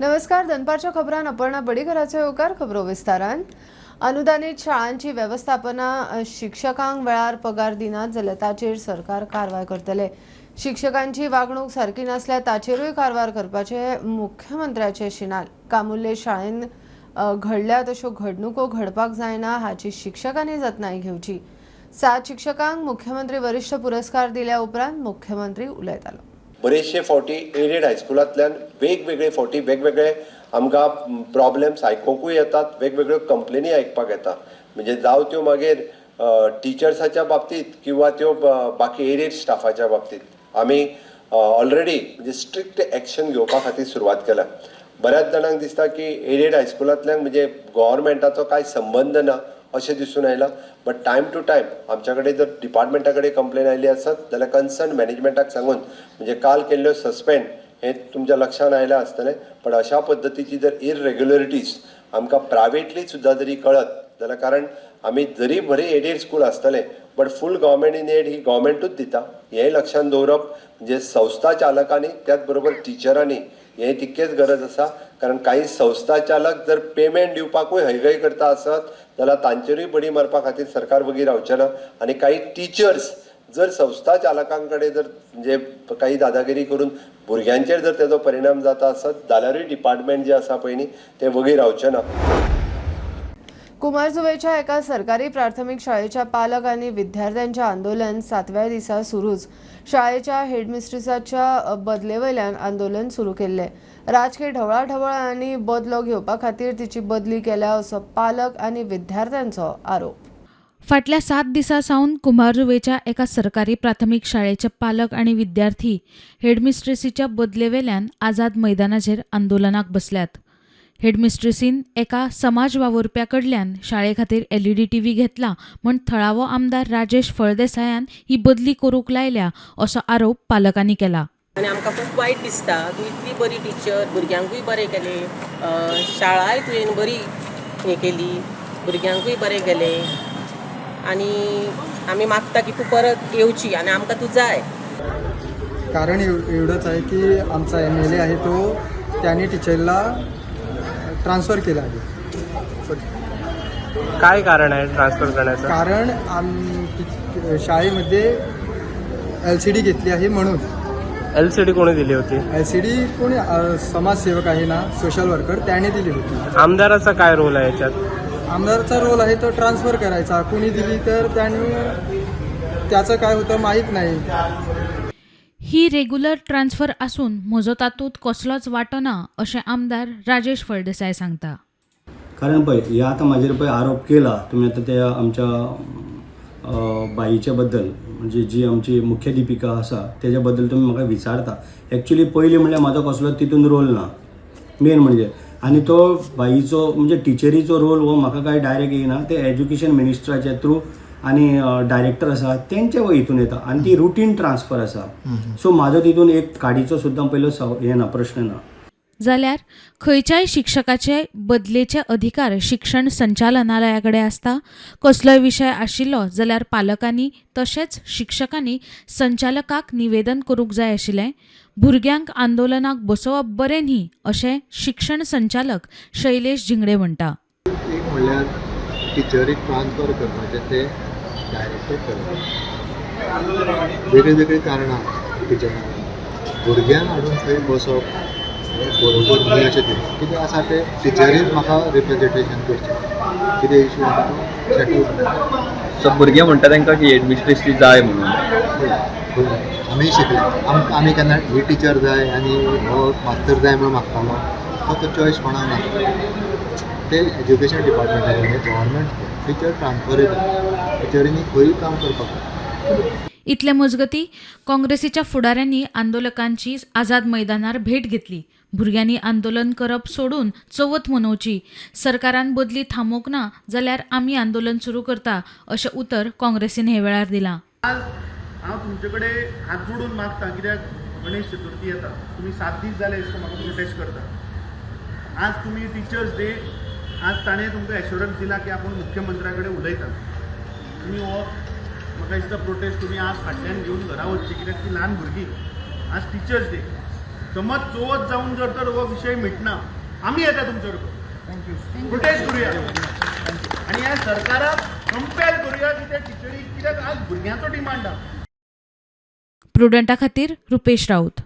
नमस्कार, दनपारच्या खबरान अपर्णा बडीघराचो येवकार. खबरो विस्तारान. अनुदानीत शाळांची वेवस्थापना शिक्षकांक वेळार पगार दिनात जाल्यार ताचेर सरकार कारवाय करतले. शिक्षकांची वागणूक सारकी नासल्यार ताचेरूय कारवाय करपाचे मुख्यमंत्र्याचे शिनाल. कामुल्ले शाळेन घडल्यात अश्यो घडणुको घडपाक जायना हाची शिक्षकांनी जतनाय घेवची. 7 शिक्षकांक मुख्यमंत्री वरिष्ठ पुरस्कार दिल्या उपरांत मुख्यमंत्री उलयतालो. बरेचशे फावटी एडेड हायस्कुलांतल्यान वेगवेगळे फावटी वेगवेगळे आमकां प्रॉब्लेम्स आयकुंकूय येतात, वेगवेगळ्यो कंप्लेनी आयकपाक येता. म्हणजे जावं त्यो मागीर टिचर्साच्या बाबतींत किंवा त्यो बाकी एडेड स्टाफाच्या बाबतींत आमी ऑलरेडी म्हणजे स्ट्रिक्ट एक्शन घेवपा खातीर सुरवात केल्या. बऱ्याच जाणांक दिसता की एडेड हायस्कुलांतल्यान म्हणजे गोवोरमेंटाचो कांय संबंद ना अशें दिसून आयलां. बट टायम टू टायम आमच्या कडेन जर डिपार्टमेंटा कडेन कंप्लेन आयली आसत जाल्यार कन्सर्न मॅनेजमेंटाक सांगून म्हणजे काल केल्ल्यो सस्पेंड हें तुमच्या लक्षान आयलां आसतलें. पण अशा पद्दतीची जर इररेग्युलरिटीज आमकां प्रायवेटली सुद्दां जरी कळत जाल्यार, कारण आमी जरी बरी एडेड स्कूल आसतलें but full government in aid ही गोवोरमेंटूच दिता हें लक्षान दवरप म्हणजे संस्था चालकांनी त्याच बरोबर टिचरांनी हें तितकेच गरज आसा. कारण काही संस्था चालक जर पेमेंट दिवपाकूय हयगय करता आसत जाल्यार तांचेरूय बडी मारपा खातीर सरकार वगी रावचें ना. आनी काही टिचर्स जर संस्था चालकां कडेन जर म्हणजे काही दादागिरी करून भुरग्यांचेर जर तेजो परिणाम जाता आसत जाल्यारूय डिपार्टमेंट जें आसा पळय न्ही तें वगी रावचें ना. कुमारजुवेच्या एका सरकारी प्राथमिक शाळेच्या पालक आनी विद्यार्थ्यांचे आंदोलन 7व्या दिसा सुरूच. शाळेच्या हेडमिस्ट्रेसाच्या बदले वयल्यान आंदोलन सुरू केल्लें. राजकीय ढवळाढवळ आनी बदलो घेवपा खातीर तिची बदली केल्या असो पालक आनी विद्यार्थ्यांचो आरोप. फाटल्या 7 दिसां सावन कुमारजुवेच्या एका सरकारी प्राथमीक शाळेचे पालक आनी विद्यार्थी हेडमिस्ट्रेसीच्या बदले वेल्यान आझाद मैदानाचेर आंदोलनाक बसल्यात. हेडमिस्ट्रेसीन एका समाज वावुरप्या कडल्यान शाळे खातीर एलईडी टीव्ही घेतला म्हूण थळावो आमदार राजेश फळदेसायान ही बदली करूंक लायल्या असो आरोप पालकांनी केला. आनी आमकां खूब वायट दिसता. तूं इतली बरी टिचर, भुरग्यांकूय बरें केलें, शाळाय तुवें बरी हें केली, भुरग्यांकूय बरें केलें. आनी आमी मागता की तूं परत येवची आनी आमकां तूं जाय. कारण एवढंच आहे की आमचा MLA आहे तो त्याने टीचरला ट्रान्सफर केला आहे. काय कारण आहे ट्रान्सफर करण्याचं? कारण शाळेमध्ये LCD घेतली आहे म्हणून. LCD कोणी दिली होती? LCD कोणी समाजसेवक आहे ना, सोशल वर्कर, त्याने दिली होती. आमदाराचा काय रोल आहे याच्यात? आमदारचा रोल आहे तो ट्रान्सफर करायचा. कोणी दिली तर त्याने त्याचं काय होतं माहीत नाही. ही रेगुलर ट्रान्सफर आसून म्हजो तातूंत कसलोच वांटो ना अशें आमदार राजेश फळदेसाय सांगता. कारण पळय हे आतां म्हाजेर पळय आरोप केला तुमी आतां त्या आमच्या बाईच्या बद्दल, म्हणजे जी आमची मुख्याध्यापिका आसा तेज्या बद्दल तुमी म्हाका विचारता. एक्चुली पयलीं म्हणल्यार म्हाजो कसलो तितून रोल ना मेन म्हणजे, आनी तो बाईचो म्हणजे टिचरीचो रोल हो म्हाका कांय डायरेक्ट येयना, ते एज्युकेशन मिनिस्टराच्या थ्रू आनी डायरेक्टर आसा तेंच्या हितून येता आनी ती रुटीन ट्रान्सफर आसा. सो म्हाजो तितून एक काडीचो सुद्दां पयलो हें ना, प्रश्न ना. जाल्यार खंयच्याय शिक्षकाचे बदलेचे अधिकार शिक्षण संचालनालया कडेन आसता. कसलोय विशय आशिल्लो जाल्यार पालकांनी तशेंच शिक्षकांनी संचालकाक निवेदन करूंक जाय आशिल्लें. भुरग्यांक आंदोलनाक बसोवप बरें न्ही अशें शिक्षण संचालक शैलेश झिंगडे म्हणटा. एक म्हणल्यार टिचरीक ट्रान्सफर करपाचें ते डायरेक्टर करता. वेगळीं वेगळीं कारणां टिचरांक भुरग्यांक हाडून थंय बसप हें बरोबर न्ही अशें दिसता. कितें आसा तें टिचरीन म्हाका रिप्रेजेंटेशन करचें, कितें इशू आसा तो सेटल करचो. सो भुरगे म्हणटा तांकां की हेडमिस्ट्रेस ती जाय म्हणून. आमी शिकले, आमी केन्ना ही टिचर जाय आनी हो मास्तर जाय म्हणून मागतालो, तो चॉयस कोणाक नासता. ते एज्युकेशन डिपार्टमेंटान गव्हर्मेंट टिचर ट्रान्सफरेबल, टिचरींनी खंयूय काम करपाक जाय. इतले मजगती काँग्रेसीच्या फुडाऱ्यांनी आंदोलकांची आझाद मैदानार भेट घेतली. भुरग्यांनी आंदोलन करप सोडून चवथ मनोवची, सरकारान बदली थांबोवंक ना जाल्यार आमी आंदोलन सुरू करता अशें उतर काँग्रेसीन हे वेळार दिलां. आज हांव तुमचे कडेन हात जोडून मागता, कित्याक गणेश चतुर्थी येता, तुमी 7 दीस जाले दिसता म्हाका प्रोटेस्ट करता. आज तुमी टिचर्स डे, आज ताणें तुमकां एश्योरन्स दिला की आपूण मुख्यमंत्र्या कडेन उलयता. तुमी हो म्हाका दिसता प्रोटेस्ट तुमी आज फाटल्यान घेवन घरा वचची, कित्याक ती ल्हान भुरगीं. आज टिचर्स डे, समज चवथ जावन जर तर हो विशय मिटना, आमी येता तुमचे बरोबर, प्रोटेस्ट करुया आनी ह्या सरकाराक कंपेल करुया की त्या टिचरीक, कित्याक आज भुरग्यांचो डिमांड आहा. प्रुडंटा खातीर रुपेश राऊत.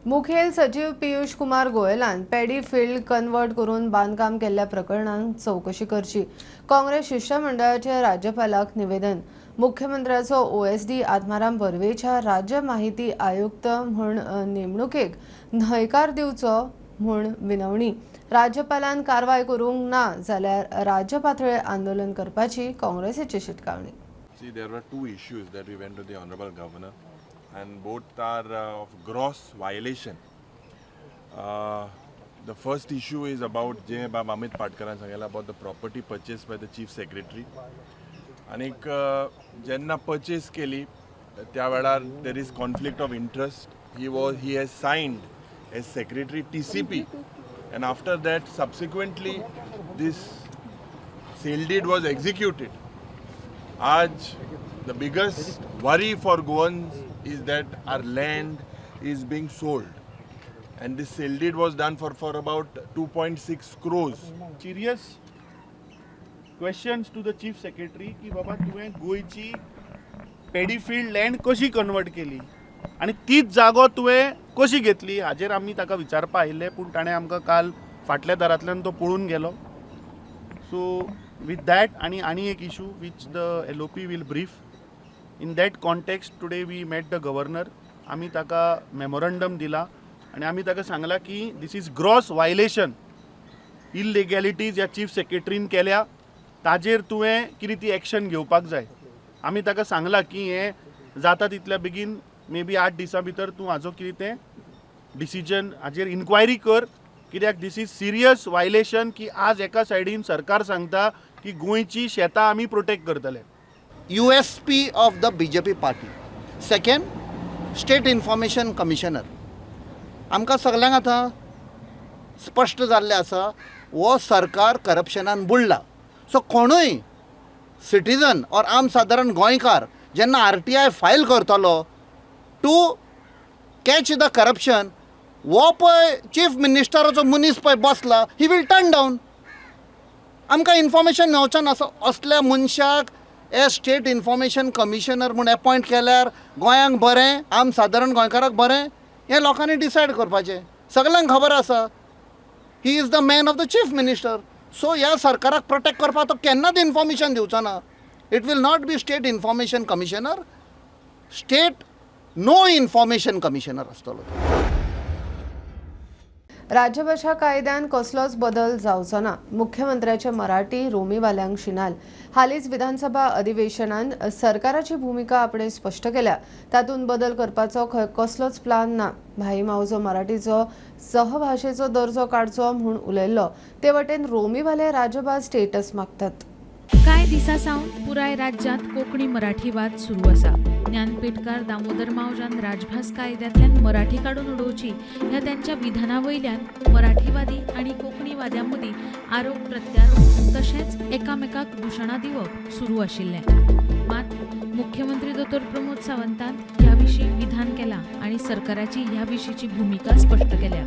मुखेल सचिव पियुष कुमार गोयलान पेडी फील्ड कन्वर्ट करून बांदकाम केल्ल्या प्रकरणांत चवकशी करची. काँग्रेस शिष्टमंडळाचे राज्यपालाक निवेदन. मुख्यमंत्र्याचो ओएसडी आत्माराम बर्वेच्या राज्य माहिती आयुक्त म्हूण नेमणुकेक न्हयकार दिवचो म्हूण विनवणी. राज्यपालान कारवाय करूंक ना जाल्यार राज्य पातळेर आंदोलन करपाची काँग्रेसीची शिटकावणी. See, there were two issues that we went to the Honorable Governor, and both are of gross violation. The first issue is about J. Bab Amit Patkaran Sangela about the property purchased by the Chief Secretary. आनीक जेन्ना purchase केली त्या वेळार there is conflict of interest. He has signed as secretary TCP, and after that subsequently this sale deed was executed. आज the biggest worry for Goans is that our land is being sold. And this sale deed was done for about 2.6 crores. Serious questions to the chief secretary की बाबा, तुवें गोंयची पेडीफिल्ड land कशी convert केली आनी तीच जागो तुवें कशी घेतली, हाजेर आमी ताका विचारपा आयिल्ले, पूण ताणें आमकां काल फाटल्या दारांतल्यान तो पळून गेलो. सो विथ that आनी एक issue which the LOP will brief. In that context, today we met the governor. आमी ताका मेमोरंडम दिला आनी आमी ताका सांगलां की this is gross violation, illegalities ह्या चीफ सेक्रेटरीन केल्या, ताजेर तुवें कितें ती एक्शन घेवपाक जाय. आमी ताका सांगलां की हें जाता तितल्या बेगीन, मे बी 8 दिसां भितर तूं हाजो कितें तें डिसिजन, हाजेर इन्क्वायरी कर, कित्याक this is serious violation की आज एका सायडीन सरकार सांगता की गोंयची शेतां आमी प्रोटेक्ट करतले. USP of the BJP party. Second, State Information Commissioner. आमकां सगल्यांक आतां स्पश्ट जाल्लें आसा, हो सरकार करप्शनान बुडला. सो कोणूय सिटीजन ऑर आम सादारण गोंयकार जेन्ना आरटीआय फायल करतलो टू कॅच the corruption, हो पळय चीफ मिनिस्टराचो मनीस पळय बसला, he will turn down. आमकां इन्फॉर्मेशन मेवचो ना. सो असल्या मनशाक एज स्टेट इन्फॉर्मेशन कमिशनर म्हूण एपॉयंट केल्यार गोंयांक बरें, आम सादारण गोंयकाराक बरें, हें लोकांनी डिसायड करपाचें. सगल्यांक खबर आसा, he is the man of the chief minister. So ह्या सरकाराक प्रोटेक्ट करपाक तो केन्नाच इन्फॉर्मेशन दिवचो ना. It will not be State Information Commissioner, State No Information Commissioner आसतलो तो. राज्यभाशा कायद्यान कसलोच बदल जावचो ना. मुख्यमंत्र्याचे मराठी रोमीवाल्यांक शिनाल. हालींच विधानसभा अधिवेशनात सरकाराची भुमिका आपणे स्पश्ट केल्या. तातूंत बदल करपाचो खंय कसलोच प्लान ना. भाई मावजो मराठीचो सहभाशेचो दर्जो काडचो म्हूण उलयल्लो. ते वटेन रोमीवाले राजभास स्टेटस मागतात. कांय दिसां सावन पुराय राज्यांत कोंकणी मराठी वाद सुरू आसा. ज्ञानपीठकार दामोदर मावजान राजभास कायद्यांतल्यान मराठी काडून उडोवची ह्या त्यांच्या विधाना वयल्यान मराठीवादी आनी कोंकणीवाद्यां मदीं आरोप प्रत्यारोप तशेंच एकामेकाक दुशणां दिवप सुरू आशिल्लें. मात मुख्यमंत्री दोतोर प्रमोद सावंतान ह्या विशीं विधान केलां आनी सरकाराची ह्या विशींची भुमिका स्पश्ट केल्या.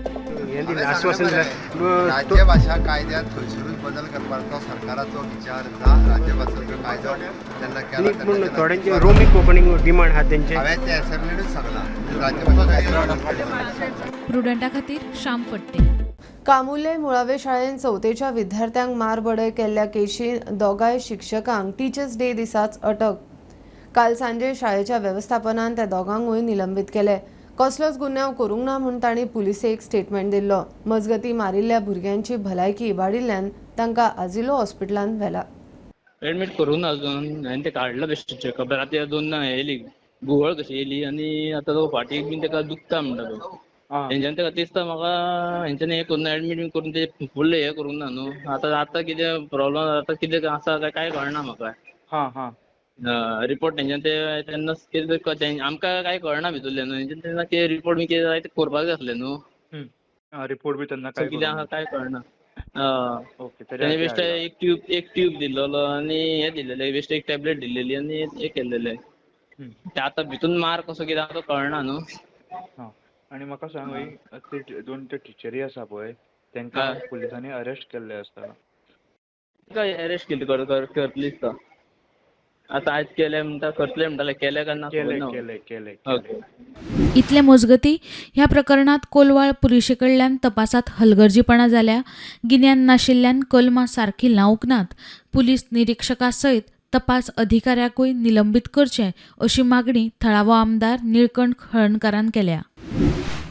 आश्वासन. राज्यभाशा कायद्यात खंयसरूच बदल करपाचो सरकाराचो विचार ना. राज्यभाशेचो कायदो जेन्ना केला पूण तेन्ना थोड्यांचे रोमी कोंकणी डिमांड आहा तेंचे. हांवें ते असेंब्लीनूच सांगलां, राज्यभाशा कायदो प्रुडंटा खातीर श्याम फट्टे. कामुर्ले मुळावे शाळेन चवथेच्या विद्यार्थ्यांक मारबडय केल्ल्या केशीन दोगांय शिक्षकांक टिचर्स डे दिसाच अटक. काल सांजे शाळेच्या वेवस्थापनान त्या दोगांकूय निलंबीत केले. कसलोच गुन्यांव करूंक ना म्हूण तांणी पुलिसेक स्टेटमेंट दिल्लो. मजगतीं, मारिल्ल्या भुरग्यांची भलायकी इबाडिल्ल्यान तांकां आजिलो हॉस्पिटलांत व्हेला. एडमीट करूं ना अजून. हांवें तें काडला बेश्टें चॅकअप. राती दोनदा येयली, घुंवळ कशी येयली आनी आतां तो फाटीक बीन तेका दुखता म्हणटा तो. हेंच्यान तेका दिसता म्हाका, हेंच्यानी हें करूं ना, एडमीट बीन करून ते फुल्ल हें करूंक ना न्हू. आतां आतां कितें प्रॉब्लम आतां कितें आसा काय कांय कळना म्हाका. हां हां रिपोर्ट तेंच्यान ते तेन्नाच कितें आमकां कांय कळना भितरलें न्हू. तेंच्यान तेन्ना कितें रिपोर्ट बी कितें जाय ते करपाक जाय आसलें न्हू. रिपोर्ट बी तेन्ना काय कितें आसा काय कळना. ओके, तरी तेणे बेश्टे एक ट्यूब दिल्लोलो आनी हें दिल्लेलें, बेश्टे एक टॅबलेट दिल्लेली आनी हें केल्लेलें. ते आतां भितून मार कसो कितें आसा तो कळना न्हू. हां, आनी म्हाका सांग ते दोन ते टिचरी आसा पळय तांकां पुलिसांनी अरेस्ट केल्ले आसता. काय अरेस्ट केली करतली दिसता. आतां आयज केले म्हणटा करतले म्हणटाले, केले काय ना केले केले केले. इतले मजगती ह्या प्रकरणात कोलवाळ पुलिशे कडल्यान तपासात हलगर्जीपणा जाल्या. गिन्यान नाशिल्ल्यान कलमां सारकी लावंक नात. पुलीस निरिक्षका सयत तपास अधिकाऱ्याकूय निलंबीत करचे अशी मागणी थळावो आमदार निळकंठ हळर्णकारान केल्या.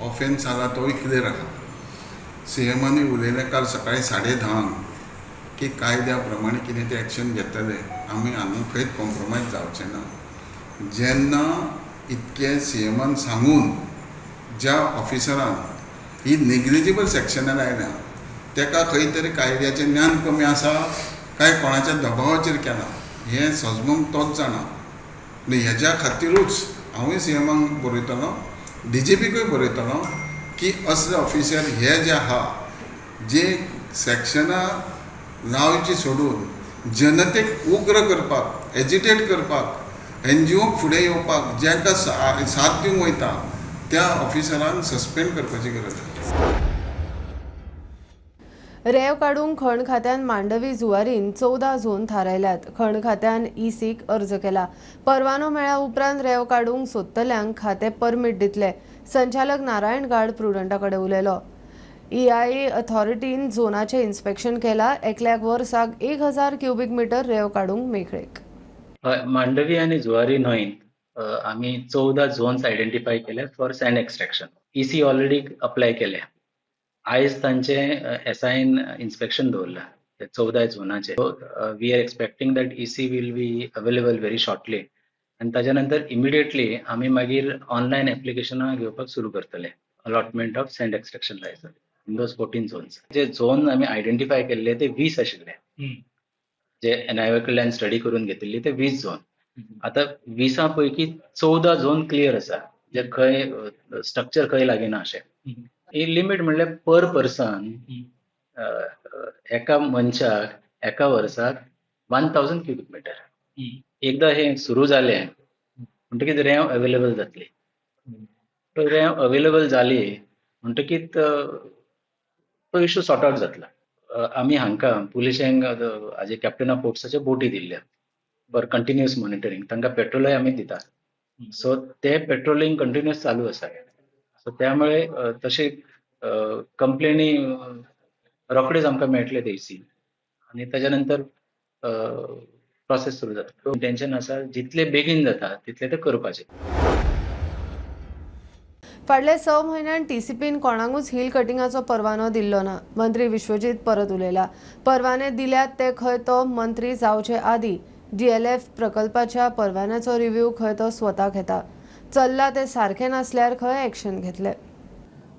ऑफेन्स जाला तोय क्लियर आहा. सीएमानी उलयलें काल सकाळी 10:30 की कायद्या प्रमाणे कितें तें एक्शन घेतले, आमी हांगा खंयच कॉम्प्रोमायज जावचे ना. जेन्ना इतकें सीएमान सांगून ज्या ऑफिसरान ही नेग्लिजिबल सेक्शनान आयल्या तेका खंय तरी कायद्याचें ज्ञान कमी आसा काय कोणाच्या दबावाचेर केलां हें सजमंग तोच जाणा. आनी हेज्या खातिरूच हांवूय सीएमाक बरयतलो, डीजीपीकूय बरयतलो की असले ऑफिसर हे जे आहा जे सेक्शनां लावची सोडून जनतेक उग्र करपाक, एजिटेट करपाक, एनजीओक फुडें येवपाक जांकां साथ दिवंक वयता त्या ऑफिसरांक सस्पेंड करपाची गरज आसा. रेंव काडूंक खण खात्यान मांडवी जुवारीन 14 झोन थारायल्यात. खण खात्यान ईसीक अर्ज केला. परवानो मेळ्ळ्या उपरांत रेंव काडूंक सोदतल्यांक खातें परमीट दितले. संचालक नारायण गाड प्रुडंटा कडेन उलयलो. ईआयए अथॉरिटीन झोनाचें इन्स्पेक्शन केला. एकल्याक वर्साक 1000 क्युबीक मिटर रेंव काडूंक मेकळीक. हय, मांडवी आनी जुवारी न्हंयत आमी 14 झोन्स आयडेंटिफाय केले for sand extraction. EC already apply केल्या. आयज तांचे एसआयन इन्स्पेक्शन दवरलां 14 झोनाचे. We are expecting that EC will be available very shortly आनी ताच्या नंतर इमिडिएटली आमी मागीर ऑनलायन एप्लिकेशनां घेवपाक सुरू करतले allotment of sand extraction licence in those 14 zones. J zone आमी आयडेंटिफाय केल्ले ते 20 आशिल्ले, जे एनआयए कडल्यान स्टडी करून घेतिल्ली ते 20 झोन. आतां 20 पैकी 14 झोन क्लियर आसा, जे खंय स्ट्रक्चर खंय लागना अशें. ही लिमीट म्हणल्यार पर पर्सन एका मनशाक एका वर्साक 1000 क्युबीक मिटर. एकदां हें सुरू जालें म्हणटकीच रेंव अवेलेबल जातली. रेंव अवेलेबल जाली म्हणटकीच तो इशू सॉर्ट आवट जातलो. आमी हांकां पुलिशेंक हाजे कॅप्टन ऑफ पोर्ट्साच्यो बोटी दिल्ल्या फॉर कंटिन्युअस मॉनिटरींग. तांकां पेट्रोलय आमी दिता. सो ते पेट्रोलिंग कंटिन्युअस चालू आसा. सो त्यामुळे तशे कंप्लेनी रोखडेच आमकां मेळटले ते इसी आनी ताच्या नंतर प्रोसेस सुरू जाता. इंटेन्शन आसा जितले बेगीन जाता तितले ते करपाचे. फाटल्या 6 म्हयन्यान टीसीपीन कोणाकूच हिल कटिंगाचो परवानो दिल्लो ना. मंत्री विश्वजीत परत उलयला. परवाने दिल्यात ते खंय तो मंत्री जावचे आदी. डीएलएफ प्रकल्पाच्या परवान्याचो रिव्ह्यू खंय तो स्वता घेता. चल्ला ते सारखे नासल्यार खंय एक्शन घेतले.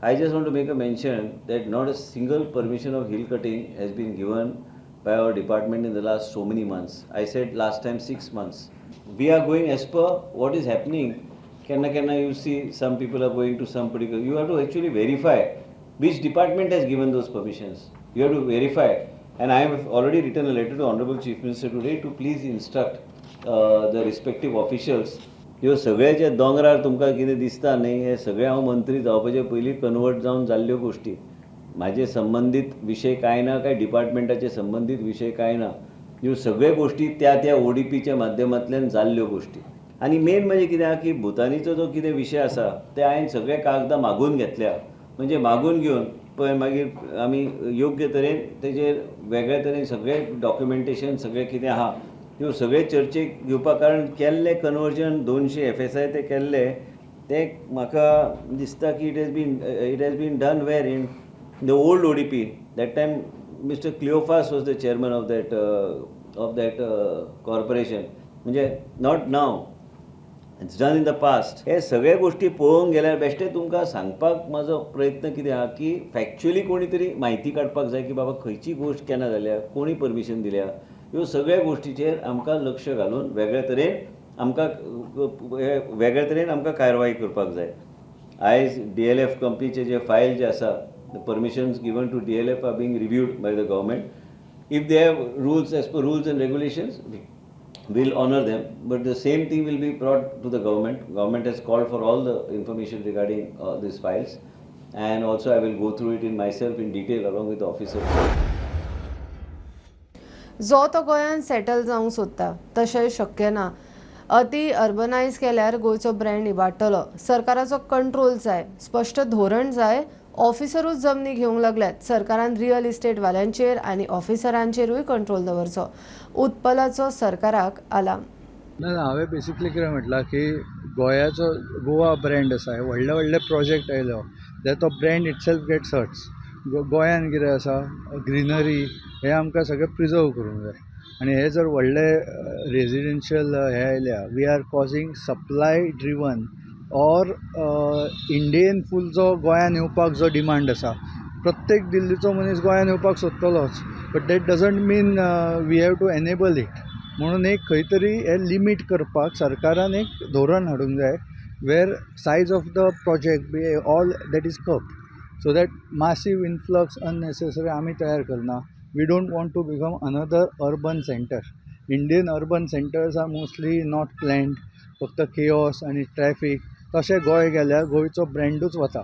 I just want to make a mention that not a single permission of hill cutting has been given by our department in the last so many months. I said last time 6 months. We are going as per what is happening. Kenna you see some people are going to some particular, you have to actually verify which department has given those permissions. You have to verify, and I have already written a letter to Honorable Chief Minister today to please instruct the respective officials. ह्यो सगळे जे दोंगरार तुमकां कितें दिसता न्ही, हे सगळे हांव मंत्री जावपाचे पयलीं कन्वर्ट जावन जाल्ल्यो गोश्टी. म्हाजे संबंदीत विशय कांय ना, काय डिपार्टमेंटाचे संबंदीत विशय कांय ना. ह्यो सगळे गोश्टी त्या त्या ओडीपीच्या माध्यमांतल्यान जाल्ल्यो गोश्टी. आनी मेन म्हणजे कितें आहा की भुतानीचो जो कितें विशय आसा ते हांवें सगळे कागदां मागून घेतल्या. म्हणजे मागून घेवन पळय मागीर आमी योग्य तरेन तेजेर वेगळे तरेन सगळें डॉक्युमेंटेशन सगळें कितें आहा ह्यो सगळे चर्चेक घेवपाक. कारण केल्लें कन्वर्जन 200 एफएसआय ते केल्ले ते म्हाका दिसता की it has been done where in the old ODP. That time Mister Cleophas was the chairman of that corporation. म्हणजे not now, it's done in the past. हे सगळे गोश्टी पळोवंक गेल्यार बेश्टें तुमकां सांगपाक म्हाजो प्रयत्न कितें आहा की फॅक्च्युअली कोणी तरी म्हायती काडपाक जाय की बाबा खंयची गोश्ट केन्ना जाल्या, कोणी परमिशन दिल्या. ह्यो सगळ्या गोश्टीचेर आमकां लक्ष घालून वेगळे तरेन आमकां कारवाय करपाक जाय. आयज डीएलएफ कंपनीचे जे फायल जे आसा, the permissions given to DLF are being reviewed by the government. If they have rules as per rules and regulations, We'll honor them, but the same thing will be brought to the government. Government has called for all the information regarding these files, and also I will go through it in myself in detail along with the officers. जो तो गोंयांत settle जावंक सोदता, तशें शक्य ना. अति अर्बनायज केल्यार गोंयचो ब्रँड इबाडटलो. सरकाराचो कंट्रोल जाय, स्पश्ट धोरण जाय. ऑफिसरूच जमनी घेवंक लागल्यात. सरकारान रियल इस्टेटवाल्यांचेर आनी ऑफिसरांचेरूय कंट्रोल दवरचो. उत्पलाचो सरकाराक आलाम. ना ना, हांवें बेसिकली कितें म्हटलां की गोंयाचो गोवा ब्रँड आसा, हे व्हडले व्हडले प्रोजेक्ट आयलो जाल्यार तो ब्रँड इटसेल्फ गेट्स हर्ट्स. गोंयान कितें आसा, ग्रिनरी हें आमकां सगळें प्रिजर्व करूंक जाय आनी हे जर व्हडले रेजिडेन्शियल हे आयल्या, we are causing supply driven or Indian full जो गोंयान येवपाक जो डिमांड आसा. प्रत्येक दिल्लीचो मनीस गोंयान येवपाक सोदतलोच, but that doesn't mean we have to enable it. म्हणून एक खंय तरी हें लिमीट करपाक सरकारान एक धोरण हाडूंक जाय, where size of the project be all that is kept, so that massive influx unnecessary आमी तयार करना. We don't want to become another urban center. Indian urban centers are mostly not planned, फक्त केओस आनी traffic. तशें गोंय गेल्यार गोंयचो ब्रँडूच वता.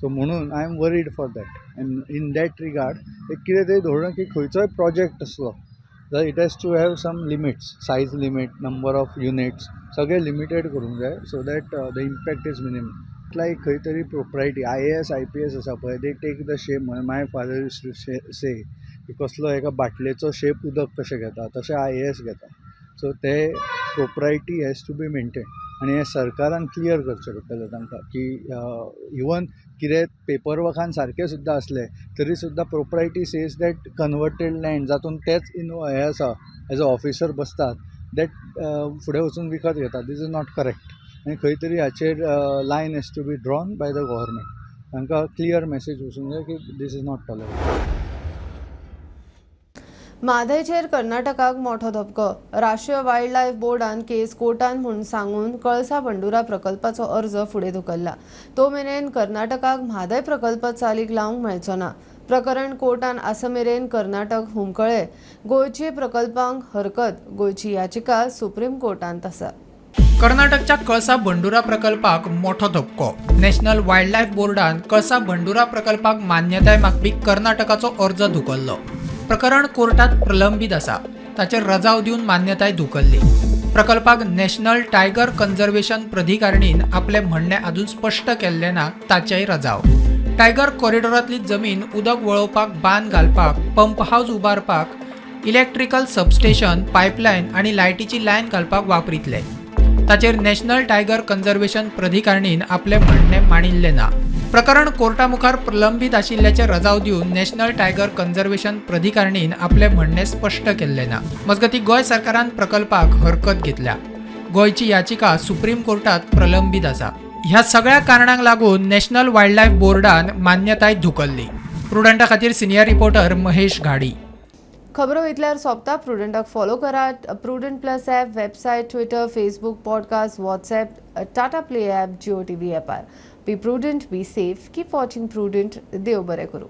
So म्हणून I am worried for that, and in that regard एक कितें तरी धोरण की खंयचोय प्रोजेक्ट आसलो जाल्यार it has to have some limits, size limit, number of units, सगळें लिमिटेड करूंक जाय, so that the impact is minimum. Like खंय तरी प्रोप्रायटी आयएएस आयपीएस आसा पळय, they take the shape. My father used to say की कसलो एका बाटलेचो शेप उदक कशें घेता, तशें आयएएस घेता. सो ते propriety has to be maintain आनी हें सरकारान क्लियर करचें पडटलें तांकां की इवन कितें पेपर वर्कान सारकें सुद्दां आसलें तरी सुद्दां propriety says that converted land जातून तेच इन हें आसा, एज अ ऑफिसर बसतात, that फुडें वचून विकत घेतात, this is not correct. आनी खंय तरी हाचेर line has to be drawn by the government. तांकां क्लियर मॅसेज वचूंक जाय की this is not tolerable. म्हादयचेर कर्नाटकाक मोठो धपको. राष्ट्रीय वायल्ड लायफ बोर्डान केस कोर्टान म्हूण सांगून कळसा भंडुरा प्रकल्पाचो अर्ज फुडें धुकल्ला. तो मेरेन कर्नाटकाक म्हादय प्रकल्प चालीक लावंक मेळचो ना. प्रकरण कोर्टान आसा मेरेन कर्नाटक हुमकळे. गोंयचे प्रकल्पांक हरकत. गोंयची याचिका सुप्रीम कोर्टांत आसा. कर्नाटकच्या कळसा भंडुरा प्रकल्पाक मोठो धपको. नॅशनल वायल्ड लायफ बोर्डान कळसा भंडुरा प्रकल्पाक मान्यताय मागपी कर्नाटकाचो अर्ज धुकल्लो. प्रकरण कोर्टात प्रलंबीत आसा. ताचेर रजाव दिवन मान्यताय धुकल्ली. प्रकल्पाक नॅशनल टायगर कन्झर्वेशन प्राधिकारिणीन आपलें म्हणणें अजून स्पश्ट केल्लें ना, ताचेय रजाव. टायगर कॉरिडॉरांतली जमीन उदक वळोवपाक, बांद घालपाक, पंप हावज उबारपाक, इलेक्ट्रिकल सबस्टेशन, पायपलायन आनी लायटीची लायन घालपाक वापरितले. ताचेर नॅशनल टायगर कन्झर्वेशन प्राधिकारिणीन आपलें म्हणणें मांडिल्लें ना. प्रकरण कोर्टा मुखार प्रलंबीत आशिल्ल्याचे रजाव दिवन नॅशनल टायगर कन्झर्वेशन प्राधिकारिणीन आपलें म्हणणें स्पश्ट केल्लें ना. मजगतीं, गोंय सरकारान प्रकल्पाक हरकत घेतल्या. गोंयची याचिका सुप्रीम कोर्टात प्रलंबीत आसा. ह्या सगळ्या कारणांक लागून नॅशनल वायल्ड लायफ बोर्डान मान्यताय धुकल्ली. प्रुडंटा खातीर सिनियर रिपोर्टर महेश घाडी. खबरो इतल्यार सोंपता. प्रुडंटाक फॉलो करात Prudent Plus app, website, Twitter, Facebook, podcast, WhatsApp, Tata Play app, Jio TV ॲपार. Be prudent, be safe, keep watching Prudent. देव बरें करूं.